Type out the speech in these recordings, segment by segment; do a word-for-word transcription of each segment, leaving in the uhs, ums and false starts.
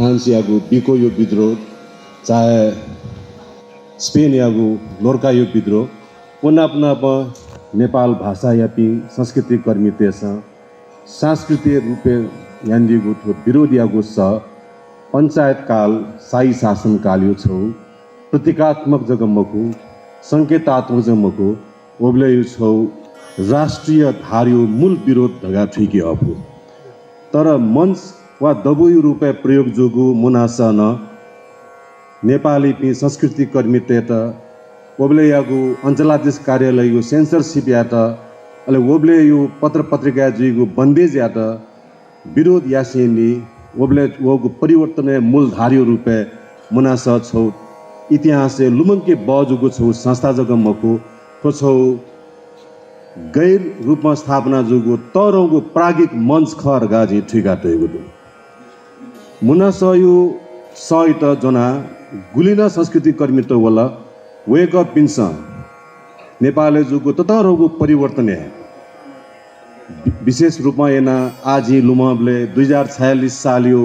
फ्रान्सयागु बिकोयो विद्रोह, चाहे स्पेनयागु लोर्कायो विद्रोह, व नाप नाप नेपाल भाषायापिं संस्कृति कर्मीतय्‌सं सांस्कृतिक रूपय् यानादीगु थ्व विरोधयागु सः पञ्चायतकाल, शाही शासनकालयो छगू प्रतीकात्मक जक मखु, संकेतात्मक जक मखु, वबलय्‌यो छगू राष्ट्रिय धारयो मूल विरोध धकाः थुइके हःपु। तर मञ्च वा दबूयो रूपय् प्रयोग जूगु मुनासः नं नेपालीपिं संस्कृति कर्मीतय्‌त, वबलय्‌यागु अञ्चलाधीश कार्यालययो censorship यायेत, अले वबलय्‌यो पत्र पत्रिकाय् जुइगु बन्देज यायेत विरोध यासेंलि वबलय् वःगु परिवर्तनया मूल धारयो रूपय् मुनासः छगू इतिहासय् लुमंके बहःजूगु छगू संस्था जक मखु, थ्व छगू गैर रूपमा स्थापना जूगु तःधंगु प्राज्ञिक मञ्च खः धकाः जिं थुइका तयेगु दु। मुनासःयो सःयात ज्वनाः गुलि नं संस्कृति कर्मीत वल, वय्‌कःपिन्सं नेपालय् जूगु ततःधंगु परिवर्तनया वि-, विशेष रूपमा यानाः आः जिं लुमंबलय् दुई हजार छयालिस सालयो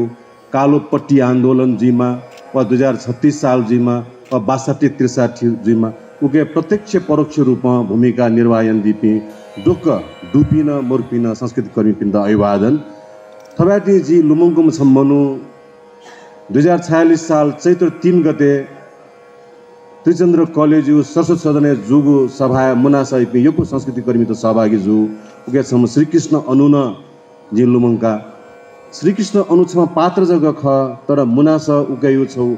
कालो पट्टी आन्दोलन जुइमा, वा दुई हजार छत्तीस साल जुइमा, वा बासट्ठी त्रिसट्ठी जुइमा, उके प्रत्यक्ष परोक्ष रूपं भूमिका निर्वाह यानादीपिं दक्व दुपिं नं मरुपिं नं संस्कृति कर्मीपिन्त अभिवादन। थपाय्‌ति जिं लुमंकूम्ह छम्ह मनू दुई हजार छयालिस साल चैत्र तीन गते त्रिचन्द्र कलेजयो सरस्वती सदनय् जूगु सभाय् मुनासःयापिं यक्व संस्कृति कर्मीत सहभागी जू। उके छम्ह श्रीकृष्ण अनु नं जिं लुमंका। श्रीकृष्ण अनु छम्ह पात्र जक खः, तर मुनासः उकेयो छगू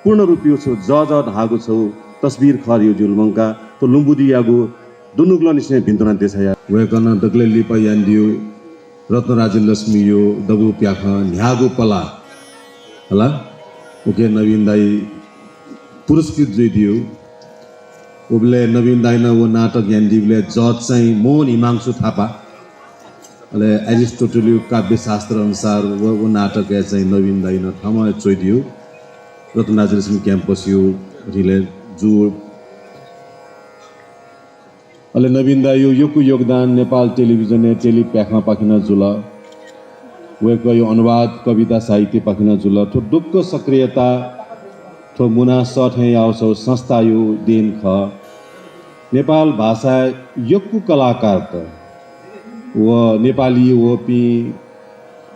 पूर्ण रूपयो छगू जःजः धाःगु छगू तस्वीर खः धइगु जिं लुमंका। थ्व लुमंकेगु दुनुगलंनिसें भिन्तुना देछाया। वय्‌कलं दकलय् लिपा यानादीगु रत्नराजेन्द्र लक्ष्मीयो दबू प्याखं न्ह्याःगु पला हला, उके नवीन दाइ पुरस्कृत जुइदीगु। उबलय् नवीन दाइनं व नाटक यानादीबलय् जज चाहिँ मोहन हिमांशु थापा। अले एरिस्टोटलयो काव्यशास्त्र अनुसार व, व नाटकय् चाहिँ नवीन दाइनं थःम्हं च्वइदीगु रत्नराजेन्द्र लक्ष्मी क्याम्पसयो रिलय् जू। अले नवीन दाइयो यक्व योगदान नेपाल टेलिभिजनय् टेली प्याखंपाखें नं जुल। वय्‌कःयो अनुवाद, कविता साहित्यपाखें नं जुल। थ्व दक्व सक्रियता थ्व मुनासः थें याःगु छगू संस्थायो देन खः। नेपाल भाषाय् यक्व कलाकारत व नेपाली वःपिं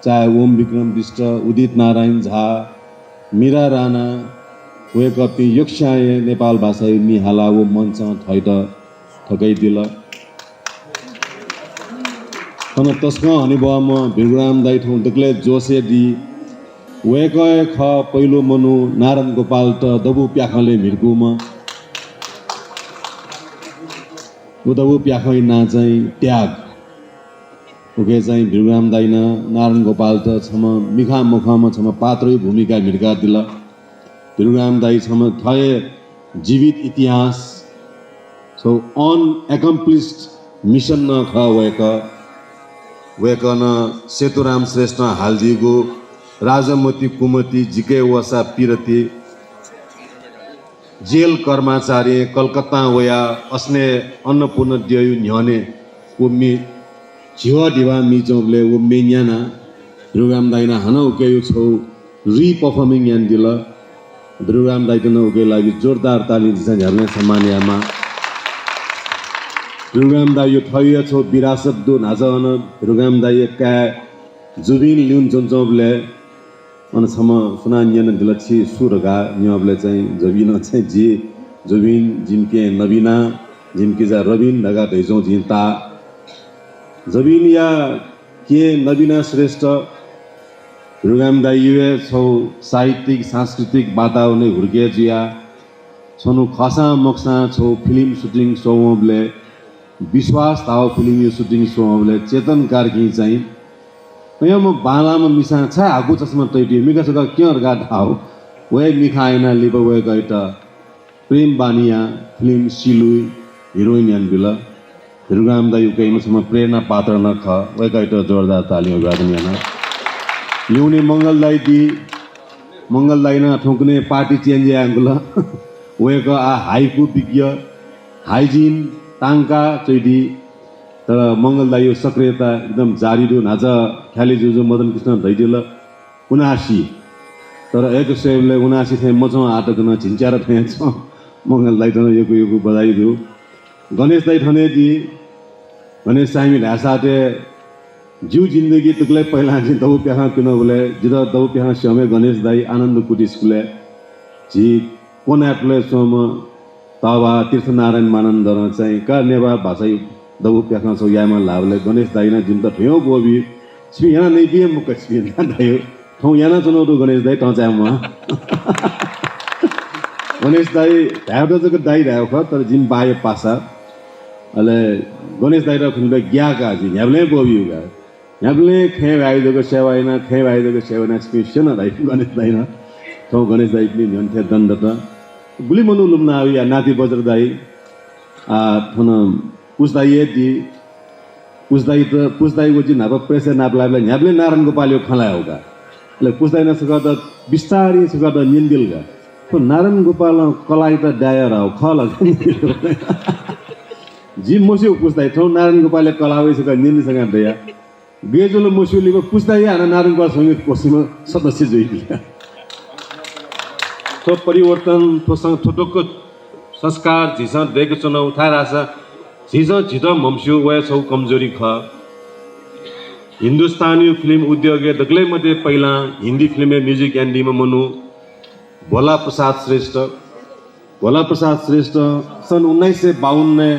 चाहे ओम विक्रम बिष्ट, उदित नारायण झा, मीरा राणा, वय्‌कःपिं यक्वस्यां हे नेपाल भाषायो मि हालाः व मञ्चं थःत थकय्‌दिल। थन तसकं हनेबहःम्ह भृगुराम दाइ थौं दकलय् जोशय् दी। वय्‌कः हे खः पहिलो मनू नारायण गोपालत दबू प्याखंलय् म्हितकूम्ह। व दबू प्याखंयो नां चाहिँ त्याग। उके चाहिँ भृगुराम दाइनं नारायण गोपालत छम्ह मिखा मखंम्ह छम्ह पात्रयो भूमिकाय् म्हितकादिल। भृगुराम दाइ छम्ह थः हे जीवित इतिहास, छगू unaccomplished mission नं खः वय्‌कः। वय्‌कलं सेतुराम श्रेष्ठं हालादीगु राजमति कुमति, जिके वःसा पिरति, जेल कर्माचारीं कलकत्तां वयाः असनय् अन्नपूर्ण द्यःयो न्ह्यःने व मि-, झिगः धिबा मि च्वंबलय् व म्ये न्यानाः भृगुराम दाइनं हानं उकेयो छगू reperforming यानादिल। भृगुराम दाइत नं उके लागि जोरदार तालिं झीसं न्ह्याबलें सम्मान यायेमाः। भृगुराम दाइयो थःयो छगू विरासत दु। न्हाचः अन भृगुराम दाइया काय् जुबिन लिउने च्वंच्वंबलय् अन छम्ह सुनां न्यनादिल, छि सु धकाः न्यंबलय् चाहिँ जबिनं चाहिँ जि जुबिन, जिमि केहेँ नबिना, जिमि किजा रबिन धकाः धयाच्वंगु जिं ताः। जबिनया केहेँ नबिना श्रेष्ठ भृगुराम दाइयो हे छगू साहित्यिक सांस्कृतिक वातावरणय् हुर्के जुयाः छन्हु खःसां मखुसां छगू फिल्म सुटिङ स्ववंबलय्, विश्वास धाःगु फिल्मयो सुटिङ स्ववंबलय् चेतन कार्कीं चाहिँ अय्‌म्ह बांलाःम्ह मिसां छाय् हाकु चस्मा तयातयागु, मिखा छकः क्यँ धकाः धाःगु। व हे मिखा यानाः लिपा वय्‌कःयात प्रेम बानियां फिल्म सिलुइ हिरोइन यानाबिल। भृगुराम दाइ उकेयाम्ह छम्ह प्रेरणा पात्र नं खः। वय्‌कःयात जोरदार तालिं अभिवादन याना। न्ह्यःने मंगल दाइ दी। मंगल दाइनं थौंकन्हय् party change यायेगु ल। वय्‌कः आः हाइकु विज्ञ, हाइजिन, तांका च्वइदी। तर मंगल दाइयो सक्रियता एकदम जारी दु। न्हाचः ख्यालि जुजु मदन कृष्णं धयादिल, उनासी। तर अय्‌क स्वयेबलय् उनासी थें मच्वं आः तक नं झिंच्यादँ थें च्वं। मंगल दाइयात नं यक्व यक्व बधाई दु। गणेश दाइ थन हे दी। गणेश साय्‌मि धाय्‌सा थें जिगु जिन्दगी दकलय् पहिलां जिं दबू प्याखं क्यनाबलय् जितः दबू प्याखं स्यंम्ह गणेश दाइ आनन्द कुटी स्कुलय् झी क्वनाय्‌पुलय् च्वंम्ह तःबा तीर्थनारायण मानन्धरं चाहिँ का नेपाल भाषाइ दबू प्याखं छगू यायेमाल धाःबलय् गणेश दाइनं जिमित धयागु ब्वःबी। छिपिं याना नइपिं हे मखु, छिपिं याना धाइ। थौं यानाच्वनागु दु गणेश दाइ, तंचाय् म्वाः। गणेश दाइ धायेत जक दाइ धायेगु खः, तर जिमि बाया पासा। अले गणेश दाइयात खनेदु ग्याः का, जिं न्ह्याबलें ब्वःबी का। न्ह्याबलें खँय् भाय् जक सेवा याना, खँय् भाय् जक सेवा याना, छिपिं स्यन धाइ गणेश दाइनं। थौं गणेश दाइपिनि न्ह्यःने थें दन दत। गुलि मनू लुमनाः वया, नाति बज्र दाइ, आ, थन पुस दाइ हे दी। पुस दाइ त, पुस दाइ व जि न्हापा प्रेसय् नापलाइबलय् न्ह्याबलें नारायण गोपालयागु खँ ल्हायेगु का। अले पुस दाइनं छकः त बिस्तारं छकः त न्यनेदिल का। थ्व नारायण गोपालं कलायात दाय् याःगु खः ला? जि मस्यू पुस दाइ, थौं नारायण गोपालया कला वइ छकः न्यने छकः दया। गय् जुल मस्यूलिपा पुस दाइ हानं नारायण गोपाल संगीत कोष्ठीम्ह सदस्य जुइबिल। थ्व परिवर्तन, थ्व सं-, थ्व दक्व संस्कार झीसं दय्‌काच्वनागु थाय् धाःसा झीसं झीत म्हमस्यू, व हे छगू कमजोरी खः। हिन्दुस्तानया फिल्म उद्योगय् दकलय् मध्ये पहिलां हिन्दी फिल्मय् म्युजिक यानादीम्ह मनू भोला प्रसाद श्रेष्ठ। भोला प्रसाद श्रेष्ठ सन् उन्नाइस सय बाउन्नय्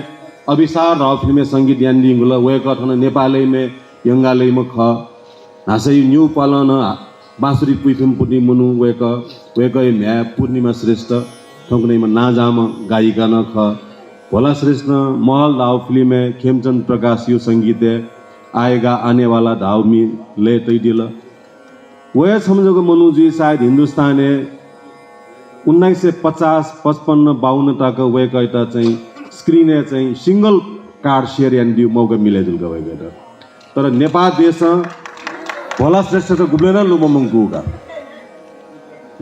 अभिसार धाःगु फिल्मय् संगीत यानादीगु ल। वय्‌कः थन नेपालय् म्ये यंकादीम्ह खः। न्हासया न्यू पालं नं बाँसुरी पुइफिम्ह मनू वय्‌कः। वय्‌कःया म्ह्याय् पूर्णिमा श्रेष्ठ थौंकन्हय्‌म्ह नांजाःम्ह गायिका नं खः। भोला श्रेष्ठं महल धाःगु फिल्मय् खेमचन्द प्रकाशया संगीतय् आएगा आनेवाला धाःगु म्ये लय् तयादिल। व हे छम्ह जक मनू जुइ सायद हिन्दुस्तानय् उन्नाइस सय पचास, पचपन्न, बाउन्न तक वय्‌कःयात चाहिँ screen-य् चाहिँ single card share यानादीगु मौका मिले जुल का वय्‌कःयात। तर नेपाः देशं भोला श्रेष्ठयात गुबलें नं लुमंकूगु का।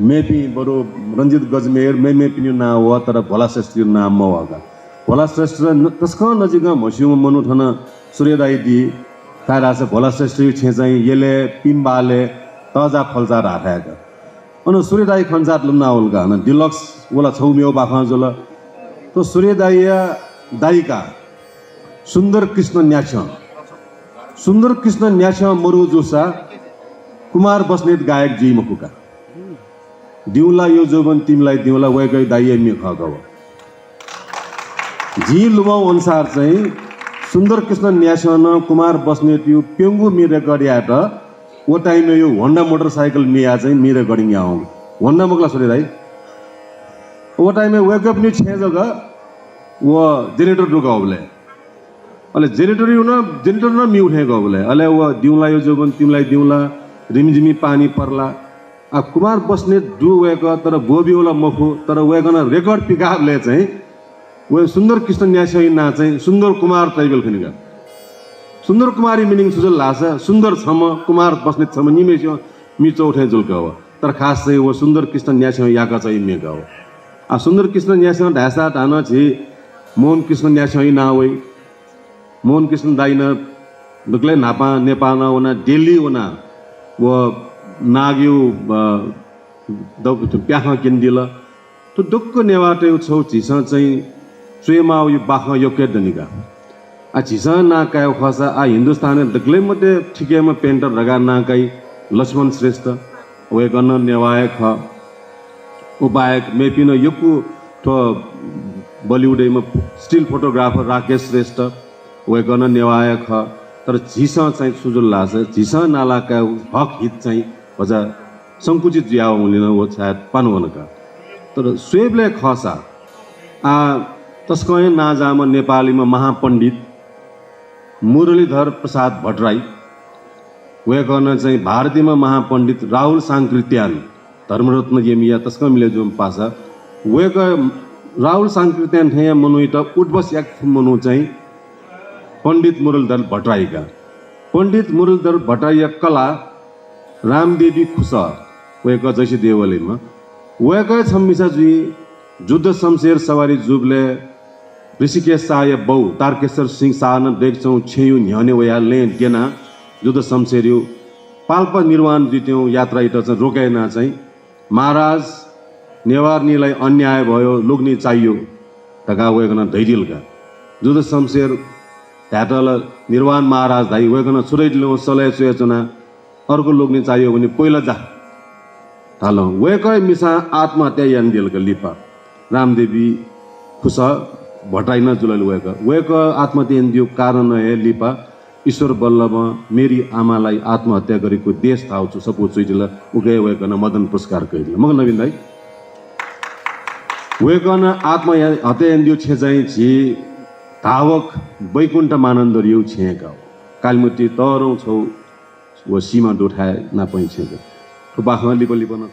मेपिं बरु रञ्जित गजमेर, मेमेपिनिगु नां वः, तर भोला श्रेष्ठयागु नां मवः का। भोला श्रेष्ठ न-, तसकं नजिकं म्हस्यूम्ह मनू थन सूर्य दाइ दी। थाय् धाःसा भोला श्रेष्ठयागु छेँय् चाहिँ यलय्, पिम्बालय्, तःजाः फल्चा धाःथाय् का। अन सूर्य दाइ खंसात लुमना वल का। अन डिलक्स व ला छगू मेगु बाखं जुल। थ्व सूर्य दाइया दाइका सुन्दर कृष्ण न्याछ्यं। सुन्दर कृष्ण न्याछ्यं मरु जूसा कुमार बस्नेत गायक जुइ मखु का। दिउँला यो जोबन तिमलाइ दिउँला वय्‌कःया दाइया म्ये खः का व। जिं लुमंगु अनुसार चाहिँ सुन्दर कृष्ण न्याछ्यं नं कुमार बस्नेतयागु प्यंगू म्ये record यायेत व time-य् यो Honda motorcycle म्येया चाहिँ म्ये recording याःगु। Honda मखु ला सूर्य दाइ? व time-य् वय्‌कःपिनि छेँय् जक व generator दुकाःबलय्। अले generator-या नं, generator नं म्ये थें गःबलय्। अले व दिउँला यो जोबन तिमलाइ दिउँला, रिमझिमी पानी पर्ला। आ, कुमार बस्नेत दु वय्‌कः, तर ब्वःबिउ ला मखु, तर वय्‌कलं record पिकाःबलय् चाहिँ व सुन्दर कृष्ण न्याछ्यंया नां चाहिँ सुन्दर कुमार तयाबिल खनि का। सुन्दर कुमारया meaning छु जुल धाःसा सुन्दर छम्ह, कुमार बस्नेत छम्ह, निम्हय्‌सिगु म्ये च्वः थें जुल का व। तर खास चाहिँ व सुन्दर कृष्ण न्याछ्यं याकःचाया म्ये का व। आ, सुन्दर कृष्ण न्याछ्यं धाय्‌सा धानं झी मोहन कृष्ण न्याछ्यंया नां वइ। मोहन कृष्ण दाइनं दकलय् न्हापां नेपालं वनाः दिल्ली वनाः व नागया, अ, दौ-, प्याखं क्यनादिल। थ्व दक्व नेवाःतय् छगू झीसं चाहिँ च्वयेमाःगु बाखं यक्व दनि का। आ, झीसं नां कायेगु खःसा आ हिन्दुस्तानय् दकलय् मध्ये थिकेम्ह painter धकाः नां काइ लक्ष्मण श्रेष्ठ, वय्‌कः नं नेवाः हे खः। व बाहेक मेपिं नं यक्व थ्व Bollywood-य् still photographer राकेश श्रेष्ठ, वय्‌कः नं नेवाः हे खः। तर झीसं चाहिँ छु जुल धाःसा झीसं नां ला कायेगु हक हित चाहिँ भचा संकुचित जुयावंगुलिं नं व छाय् पानु वन का। तर स्वयेबलय् खःसा आ तसकं हे नांजाःम्ह नेपालीम्ह महापण्डित मुरलीधर प्रसाद भट्टराई, वय्‌कलं चाहिँ भारतीयम्ह महापण्डित राहुल सांकृत्यायन, धर्मरत्न यमिया तसकं मिले जूम्ह पासा, वय्‌कः राहुल सांकृत्यायन थेंया मनूयात उद्वस याके फुम्ह मनू चाहिँ पण्डित मुरलीधर भट्टराई का। पण्डित मुरलीधर भट्टराईया कला रामदेवी खुसः, वय्‌कः जैसे देवलय्‌म्ह, वय्‌कः छम्ह मिसा जुइ। जुद्ध शमशेर सवारी जूबलय् ऋषिकेश शाहया बौ तारकेश्वर सिंह शाहं दय्‌काच्वंगु छेँया न्ह्यःने वयाः लँय् द्यनाः जुद्ध शमशेरया पाल्पा निर्वाण जुइत्यंगु यात्रायात चाहिँ रोके यानाः चाहिँ महाराज, नेवारनिलाई अन्याय भयो, लुग्नि चाहियो धकाः वय्कलं धयादिल का। जुद्ध शमशेर धायेत ला निर्वाण महाराज धाइ, वय्कलं छु धयादिल, वं सलय् च्वय् च्वना, अर्को लुग्नि चाहियो भने पहिला जा धाल। वय्कःया मिसां आत्महत्या यानादिल का लिपा। रामदेवी खुसः भट्टाइ नं जुल वय्कः। वय्कः आत्महत्या यानादियो कारण हे लिपा ईश्वर बल्लभं मेरी आमालाई आत्महत्या गरेको देश धाःगु सफू च्वयादिल, उके वय्कलं मदन पुरस्कार कयादिल। मखु नवीन दाइ? वय्कलं आत्महत्या यानादियो छेँ चाहिँ झी धावक बैकुण्ठ मानन्धरयो छेँ का। कालिमती तःधंगु छगू व सीमा दुथाय् नापं छेँ का। थ्व बाखं लिपा लिपा नं